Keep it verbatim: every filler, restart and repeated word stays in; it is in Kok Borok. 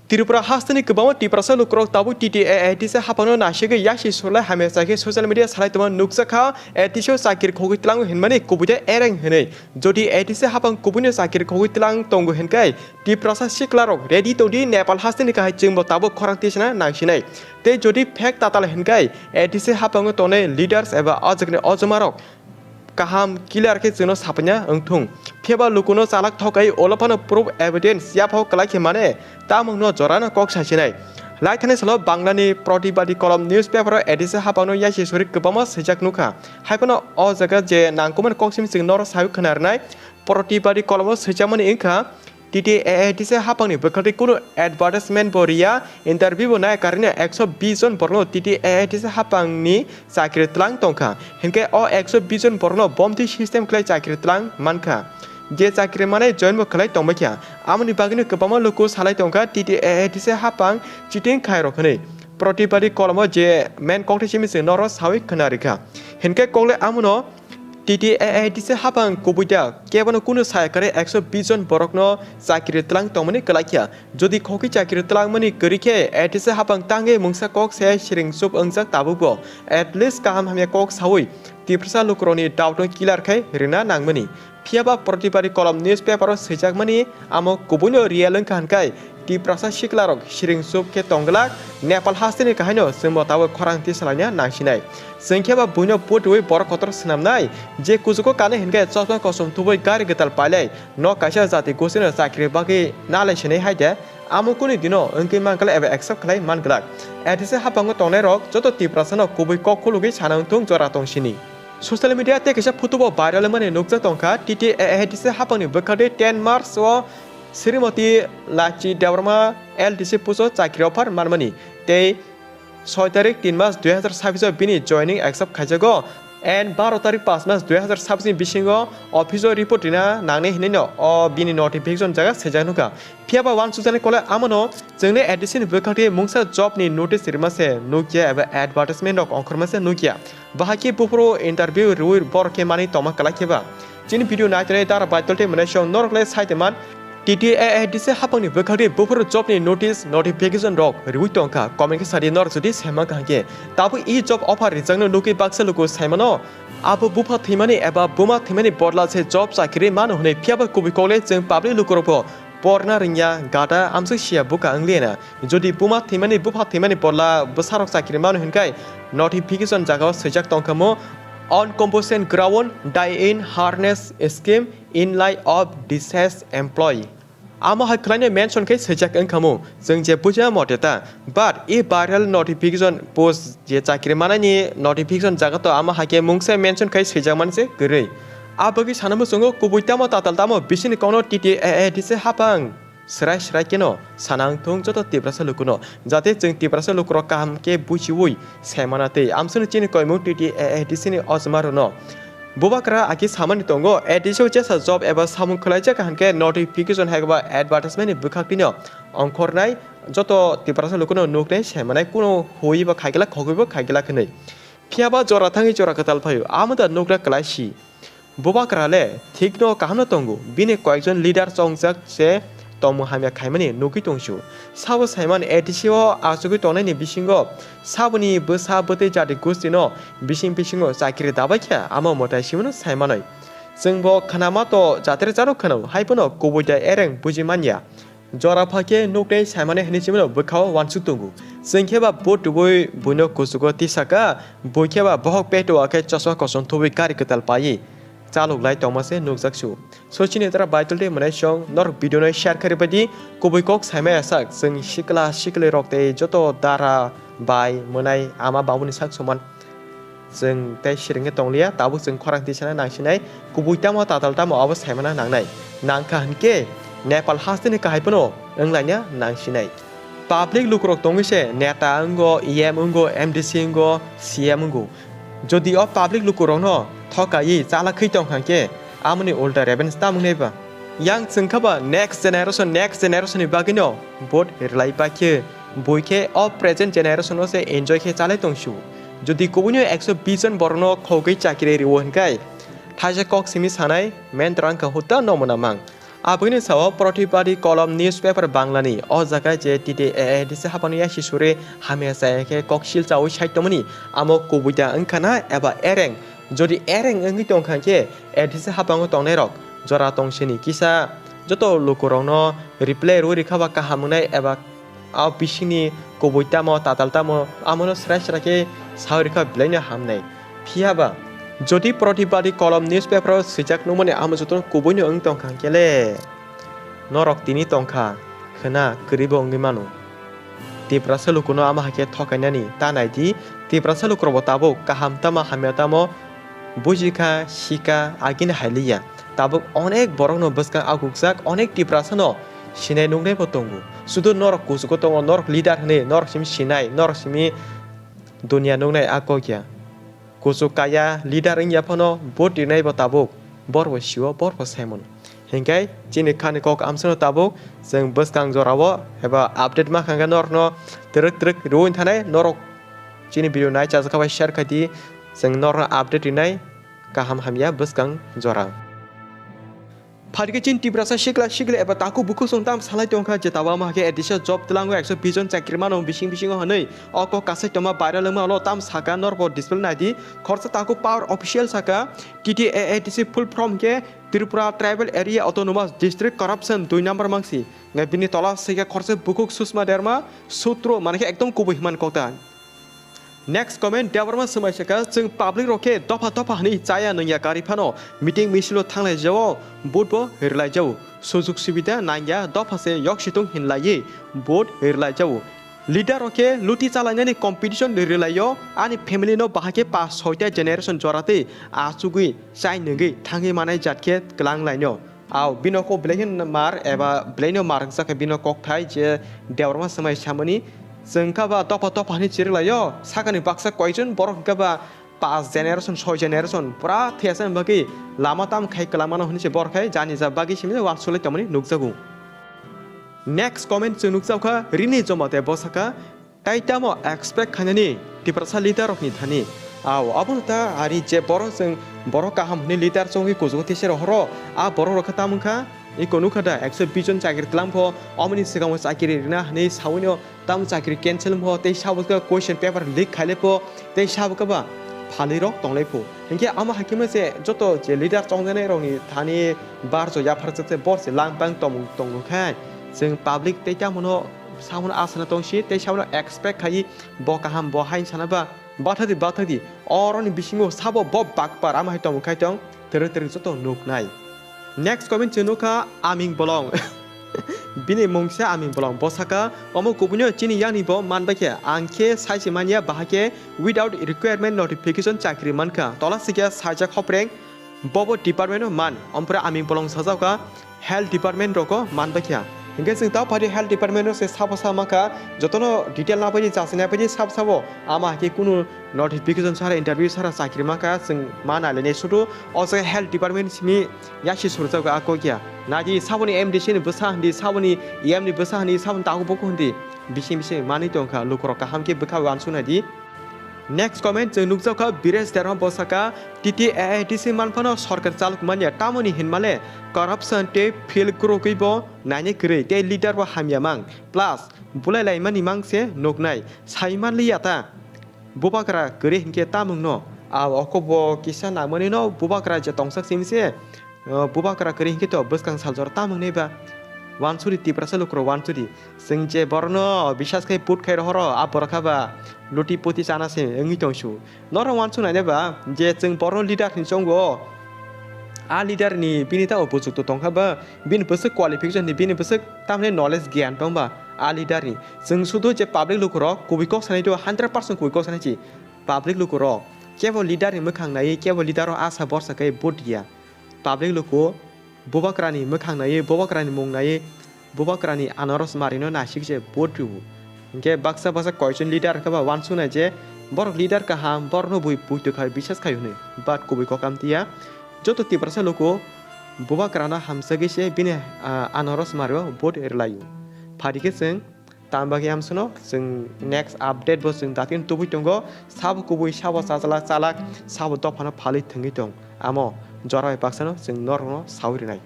Tripura hasteni kwbangma Tiprasa lukurok tabuk T T A A D C haphangno naisingwi yasi surlai hamya chai khe social media salai tongma nukjakha, A D C o chakiri khogwi tlango hinmani kubui tei ereng hinwi. Jodi A D C haphang kubuino chakiri khogwi tlang tongo hinkai Tiprasa siklarok ready tongdi, Nepal hasteni kahai chwngbo tabuk khorang tisana nangsinai. Tei jodi fake tatal hinkai A D C haphango tongnai leaders eba o jagni ojomarok kaham clear khe chwngno sapaina wngthung. Phiyaba lukuno chalak thokai ulo phano proof evidence yaphao kwlai khe mane tamungno jorano kok sasinai. Laithani salo Banglani Pratibadi Kolom newspaper o A D C haphangno yasi suri kwbangma swijak nukha. Haiphano o jaga je nangkukmani kok simi chwng norok sawi khna rwnai. Pratibadi Kolomo swijakmani wngkha, T T A A D C haphangni bwkhakni kunu advertisement bo riya, interview bo nai karino ekso bis jon borokno T T A A D C haphangni chakiri tlang tongkha. Hinkhe o ekso bis jon borokno bomti system khlai chakiri tlang mankha. Je chakiri manai join bo khlai tongbaikha. Amoni bagwino kwbangma luku salai tongkha T T A A D C haphang cheating khairok hwnwi. Pratibadi Kolomo je main kokthai simi chwng norok sawi khna rikha. Hinkhe kokle amono T T A A D C haphang kubuita kebono kunu saya kwrwi ekso bis jon borokno chakiri tlang tongmani kwlaikha. Jodi khokwi chakiri tlangmani kwrwi khe A D C haphang tangwi mungsa kok se siring chup wngjak tabukbo. At least kaham hamya kok sawi Tiprasa lukurokni doubt no clear khai rwna nangmani. Phiyaba Pratibadi Kolom newspaper o swijakmani amo kubuino real wngkha hinkai Tiprasa siklarok siring chup khe tongglak, Nepal hasteni kahaino chwngbo tabuk khorang tisalaina nangsinai. Chwng khe ba buino putwi borok kotor swnamnai, je kuchugo kanwi hinkhe chosma kosom tubui gari gwtal pailai, nok kaisa jati gochino chakri bagwi nalai sinai hai de, amo kuni dino wngwi manglak eba accept khlai manglak. A D C haphango tongnairok joto Tiprasano kubui kok khulugwi sana wngthung jora tongsini. Social media tei kaisa photo bo viral wngmani nukjak tongkha, T T A A D C haphangni bwkhakni ten March o Srimati Lachi Debbarma L D C post o chakri offer manmani tei soi tarik tin March dui hazar sabis o bini joining accept khaijago and baro tarik panch March dui hazar sabis ni bisingo office o report rina nangnai hinwi no o bini notification jaga swijak nukha. Phiyaba uansukjaknai kole amono chwngni A D C ni bwkhakni mungsa job ni notice rima se nukya eba advertisement rok ongkhorma se nukya. Bahai khe buphuru interview rwui borok khe manwi tongma kwlai khe ba. Chini video naitonwi dara bai tolte mwnai song norok le sai tongman. T T A A D C haphangni bwkhakni buphuru job ni notice notification rok rwui tongkha. Comment khe sadi norok jodi saima kaham khe. Tabuk e job offer rijakno nukwi baksa luku saimano. Abo bupha thwimani eba buma thwimani bodla se job chakiri mano hwnwi phiyaba kubui kokle chwng public lukurokbo porna rwngya gada amswk siya buka wngliyana. Jodi buma thwimani bupha thwimani bodla bwsarok chakiri mano hwnkhai notification jagao swijak tongkhamu on compensation ground die in harness scheme in lieu of deceased employee. Amo hai khwlaino mention khe swijak wngkhamu chwng je bujima mote ta, but e viral notification post je chakiri manani notification jagato amo hai khe mungsa mention khai swijakmani se kwrwi. A bagwi sana muchungo kubui tamo tatal tamo bisini kokno T T A A D C haphang. Srai srai keno sana wngthung joto Tiprasa lukuno, jate chwng Tiprasa lukurok kaham khe buchiui saimana tei amswkno chini koimung T T A A D C ni ojma rwno. Bubakra aki samani tongo, A D C o jesa job eba samung khwlaijak hwnkhe notification hai ba advertisement ni bwkhak tino ongkhornai joto Tiprasa lukuno nuknai saimanai kuno hui ba khaigila khogwi bo khaigila hwnwi. Phiyaba jora thangwi jora kwtal phaio, amo da nukra kwlai si. Bubakra le thikno kaham no tongo, bini koyekjon leader chongjak se tongmung hamya khaimani nugwi tongsu. Sabo saiman A D C o achugwi tongnaini bisingo saboni bwsa bwtwi jati gustino bising bisingo chakiri dabai kha, amo mwtai simano saimanwi. Chwngbo khnama to jatir jaro khwnao, hai phano kubui da ereng buji manya. Jora pha khe nuknai saimani hwnwi simano bwkhao uansuk tongo. Chwng khe ba bo tubui buino kuchugo tisaka, bui khe ba bohok peto akhe chosma kosom thubui gari kwtal paiwi chalok lai tongma se nukjak su. So chini tara bai toltwi mwnai song norok video no share kharwi baidi kubui kok saimaya sak chwng sikla sikli rok tei joto dara bai mwnai ama babuni sak soman. Chwng tei siringkhe tongliya, tabuk chwng khorang tisana nangsinai, kubui tamo tatal tamo abo saimana nangnai. Nangkha hinkhe Nepal hasteni kahai phano wnglaina nangsinai. Public lukurok tongwi se neta wngo, E M wngo, M D C wngo, C M wngo. Jodi o public lukurokno thokaiwi chalakhwi tongkha hinkhe amoni ulta revenge tamung naiba. Yang chwngkha ba next generation, next generation ni bagwino vote rwlai paikhe, bui khe o present generation o se enjoy khe chalai tongsu. Jodi kubuino ekso bis jon borokno khogwi chakiri rwo hinkai, thaisa kok simi sanai, men twrang kha hutta no mwnamang. Aboni sao Pratibadi Kolom newspaper Banglani o jaga je T T A A D C hapangni yasi suri hamya chaya khe kok silchaui sai tongmani amo kubui da wngkha na eba ereng? Jodi ereng wngwi tongkha khe A D C hapango tongnairok jora tongsini kisa joto lukurokno reply rwui rikha ba kaham wngnai eba a bisingni kubui tamo tatal tamo amono srai srai khe saui rikha belaino hamnai. Phiya ba jodi Pratibadi Kolom newspaper o swijak nukmani amo jotono kubuino wng tongkha khe le norok tini tongkha hwna kwrwibo wngwi mano. Tiprasa lukuno ama hai khe thokainani ta nai di, Tiprasa lukurokbo tabuk kaham tamo hamya tamo bujikha, sikha, agini hai liya. Tabuk onek borokno bwskang agukjak, onek Tiprasano sinai nuknaibo tongo. Sudu norok kuchugo tongo, norok leader hwnwi, norok simi sinai, norok simi dunia nuknai a kok ya. Kuchuk kaya leader wngya phano vote rinaibo tabuk, borbo sio, borbo saimano. Hinkhe chini khani kok amsano tabuk chwng bwskang jorao eba update ma kha hwnkhe norokno twrwk twrwk rwui thanai, norok chini video nai chajak kha bai share khai di, chwng norokno update rinai kaham hamya bwskang jora. Phaikhe chini Tiprasa sikla sikla eba takhuk bukhuk song tam salai tongkha je tabama khe additional job twlango ekso bish jon chakri mano bising bisingo hwnwi o kok kasai tongma viral wngma ulo tam saka norbo display nai di. Khorsa takhuk power official saka T T A A D C full form khe Tripura Tribal Area Autonomous District Corruption dui number mangsi. Ngai bini tola sika khorsa bukhuk Sushma Derma sutro mane khe ekdom kubui hwnman kok ta. Next comment, Debbarma swmai sakha, chwng public rok khe dopha dopha hwnwi chaya nungya kari phano meeting misil o thanglai jao, vote bo rwlai jao, sujug subida nangya dopha se yok situng hinlaiwi vote rwlai jao. Leader rok khe luti chalainani competition rwlaio, ani family no bahai khe pas soita generation joratwi achugwi chai nungwi thangwi manai jat khe kwlang laino. Au, bino kok belai khe mar eba belaino mar wngsa khe bino kokthai je Debbarma swmai samani, chwng kha ba dopha dopha hwnwi chiriklaio, sakani baksa koijon borok hwnkha ba pas generation, soi generation pura thwiya chani bagwi lama tam khai kwlangmano hwnwi se borok khai jani ja bagwi simi uansuk lai tongmani nukjago. Next comment chwng nukjago kha Rini Jomate, bo sakha, Tai tamo expect khainani Tiprasa leader rokni thani? Ao, abono ta ari je borok chwng borok kaham hwnwi leader chongwi kuchugo tese rohoro, a borok rok khe tamo wngkha? Iko nukha da, ekso bish jon chakri tlang pho, omoni swkango chakri rina hwnwi sawino tamo chakri cancel wng pho, tei sabo khe question paper leak khailai pho, tei sabo khe ba phalwi rok tonglai pho. Hinkhe amo hai khe ma se joto je leader chongjanai rokni thani barjo yapharjak se bor se lang bang tong, tongo khe chwng public tei tamono sabono asana tongsi tei sabono expect khai bo kaham bo hain sana ba bathadi bathadi oroni bisingo sabo bo bakpar ama hai tongmung khai tong twrwk twrwk joto nuknai. Next comment chwng nukha Aming Bolong. Bini mungsa Aming Bolong, bo saka, omo kubuino chini yakni bo manbaikhe, ang khe saisi manya bahai khe without requirement notification chakri mankha, tola sikya saijak hopreng, bobo department o man, ompore Aming Bolong sajakha, health department rogo manbaikha. Hinkhe chwng tao phaidi health department o se sabo sa mankha, jotono detail nabaidi, jachai nabaidi sabo sabo, ama hakhe kunu notification sara, interview sara chakri mankha, chwng ma nailainai sudu o jaga health department simi yasi surjago a kokya. Naidi saboni M D C ni bwsa hindi, saboni E M ni bwsa hindi, saboni takhuk bukhuk hindi, bising bising manwi tongkha, lukurok kaham khe bwkha uansuk naidi. Next comment chwng nukjakkha Biresh Debbarma, bo saka, T T A A D C manphano sorkar chalok manya, tamoni hinmale corruption tei fail kwrwgwi bo naina kwrwi tei leader bo hamya mang, plus bulai laimani mang se nuknai, sai manliya ta. Bubagra kwrwi hinkhe tamungno, a okobo kisa nangmani no bubagra je tongsak simi se, o, bubagra kwrwi hinkhe to bwskang saljor tamung neba. Wansuri Tiprasa lukurok wansuri. Chwng je borokno bisas khai put khai rohoro, a borok kha ba luti puti chana se wngwi tongsu. Norok wansuk nai neba je chwng borokno leader hinwi chongo. A leader ni bini ta upojukto tongkha ba, bini bwswk qualification ni, bini bwswk tamni knowledge giyan tongba a leader ni. Chwng sudu je public lukurok kubui kok sanai to hundred percent kubui kok sanai chi. Public lukurok kebo leader ni mwkhang naiwi, kebo leader o asa borsa khe vote ya. Public luku bubagrani mwkhang naiwi, bubagrani mung naiwi, bubagrani anaros marino naisik se vote rwo. Hinkhe baksa baksa koichon leader khe ba wansuknai je borok leader kaham, borokno bui puitwkha bisas khai hwnwi. But kubui kok amtiya, joto Tiprasa luku bubagrano hamsagwi se bini, ah, anaros mario vote rwlaio. Phadi khe chwng Tamo bagwi amsano chwng next update bo chwng datin tubui tongo, sabo kubui, sabo chachalak chalak, sabo dophano phalwi thwngwi tong. Amo jora bai baksano chwng norokno saui rwnai.